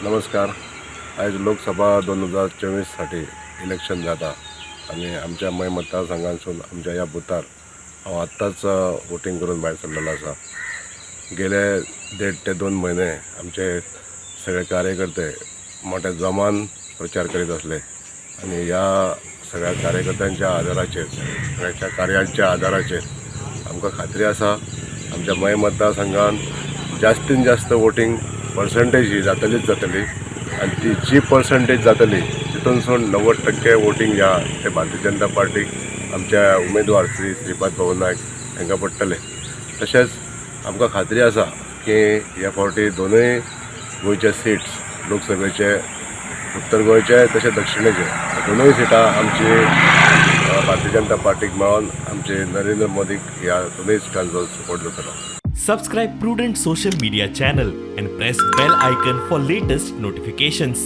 नमस्कार. आयज लोकसभा 2024 साठी इलेक्शन जाता आनी आमच्या मये मतदारसंघांसून आमच्या ह्या बुथार हांव आत्ताच वोटींग करून भायर सरलेलो आसा. गेले 1.5 ते 2 म्हयने आमचे सगळे कार्यकर्ते मोठ्या जोमान प्रचार करीत आसले आनी ह्या सगळ्या कार्यकर्त्यांच्या आदाराचेर, सगळ्यांच्या कार्यांच्या आदाराचेर आमकां खात्री आसा, आमच्या मये मतदारसंघान जास्तीन जास्त वोटींग पर्संटेज ही जातलीच जातली आनी ती जी पर्संटेज जातली तितूनसून 90% वोटींग ह्या ते भारतीय जनता पार्टीक, आमच्या उमेदवार श्री श्रीपाद भाऊ नायक हांकां पडटलें. तशेंच आमकां खात्री आसा की ह्या फावटी दोनूय गोंयचे सिट्स, लोकसभेचे, उत्तर गोंयचे तशें दक्षिणेचे दोनूय सिटां आमची भारतीय जनता पार्टीक मेळोन आमचे नरेंद्र मोदीक ह्या दोनूय सिटांचो सपोर्ट जातलो. Subscribe Prudent Social Media channel and press bell icon for latest notifications.